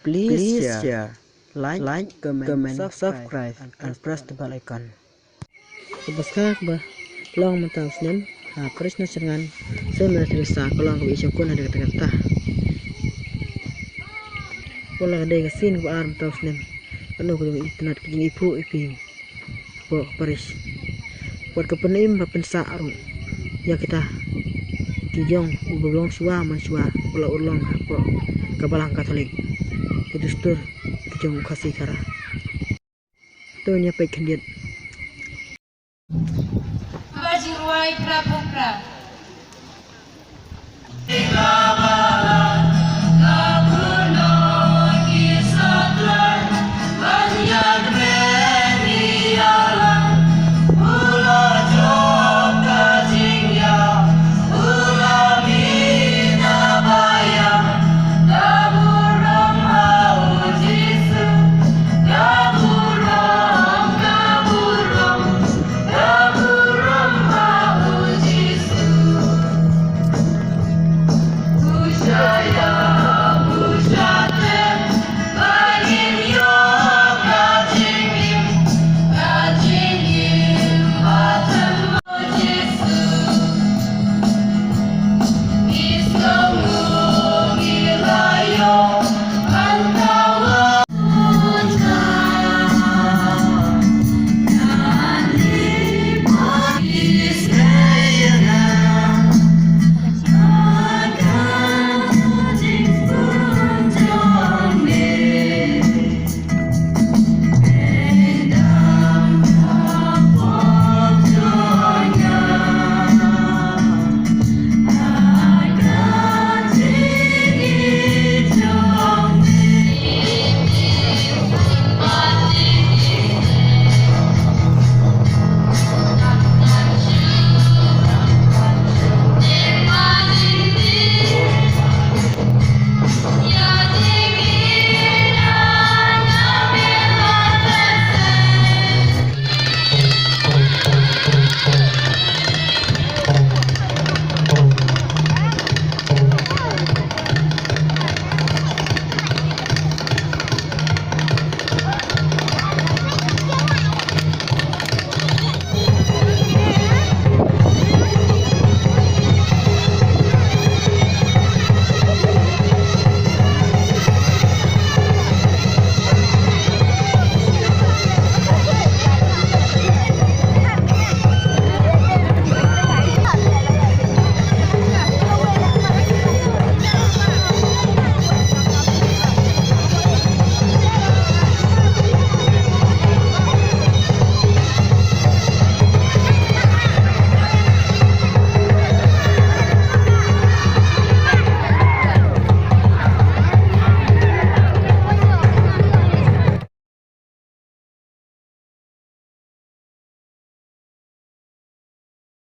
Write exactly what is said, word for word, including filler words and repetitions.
Please share, like, comment, subscribe and press the bell icon. Ka baskar kaba long mynta u snem ha Parish Nongshyrngan, Saint Mary Teresa, ka long kaba i shongkun ha kata kata. Ka long ka dei ka sien kaba ar mynta u snem. Kano ka jong i tnat ka jong i phuh i phi hapoh ka parish. Wat ka pynim ba pynsah ruh ïa kita ki jong uba long shuwa man shuwa, u la urlong hapoh ka balang Katholik, ki dustur ki jong u Khasi Khara. To ngin ïa peit khyndiat. Ba ji rwai pra pung pra.